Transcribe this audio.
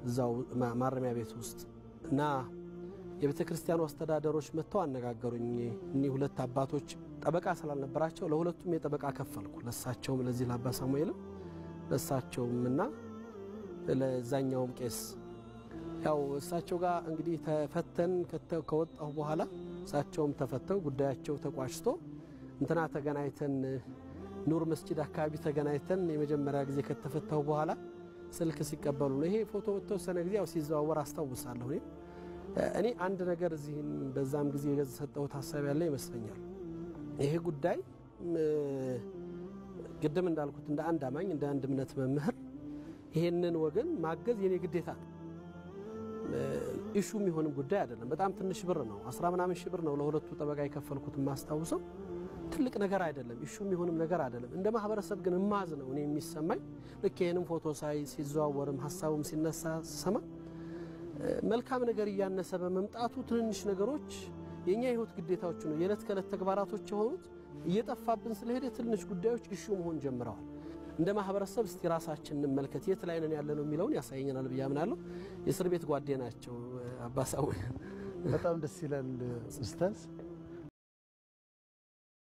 እዛው ማረሚያ ቤት ውስጥ እና የቤተ ክርስቲያኑ አስተዳደሮች መጥተው አነጋገሩኝ። እኒህ ሁለት አባቶች ጠበቃ ስላልነበራቸው ለሁለቱም የጠበቃ ከፈልኩ፣ ለሳቸውም ለዚህ ለአባ ሳሙኤልም ለሳቸውም እና ለዛኛውም ቄስ። ያው እሳቸው ጋር እንግዲህ ተፈተን ከወጣሁ በኋላ እሳቸውም ተፈተው ጉዳያቸው ተቋጭቶ እንትና ተገናኝተን፣ ኑር መስጂድ አካባቢ ተገናኝተን የመጀመሪያ ጊዜ ከተፈታሁ በኋላ ስልክ ሲቀበሉ ነው። ይሄ ፎቶ በተወሰነ ጊዜ ያው ሲዘዋወር አስታውሳለሁ። እኔ አንድ ነገር እዚህም በዛም ጊዜ የሰጠሁት ሀሳብ ያለ ይመስለኛል። ይሄ ጉዳይ ቅድም እንዳልኩት እንደ አንድ አማኝ፣ እንደ አንድ እምነት መምህር ይሄንን ወገን ማገዝ የኔ ግዴታ ነው። ኢሹ የሚሆንም ጉዳይ አይደለም። በጣም ትንሽ ብር ነው፣ 10 ምናምን ሺህ ብር ነው ለሁለቱ ጠበቃ የከፈልኩት የማስታውሰው። ትልቅ ነገር አይደለም፣ ኢሹ የሚሆንም ነገር አይደለም። እንደ ማህበረሰብ ግን እማዝ ነው እኔ የሚሰማኝ። ልክ ይሄንም ፎቶ ሳይ ሲዘዋወርም ሀሳቡም ሲነሳ ስሰማ መልካም ነገር እያነሰ በመምጣቱ ትንንሽ ነገሮች የኛ የህይወት ግዴታዎች ነው፣ የዕለት ከዕለት ተግባራቶች የሆኑት እየጠፋብን ስለሄደ ትንንሽ ጉዳዮች ኢሹ መሆን ጀምረዋል። እንደ ማህበረሰብ እስቲ ራሳችን እንመልከት፣ የት ላይ ነን ያለነው የሚለውን ያሳየናል ብዬ አምናለሁ። የእስር ቤት ጓዴ ናቸው አባ ሳሙኤል። በጣም ደስ ይላል ኡስታዝ።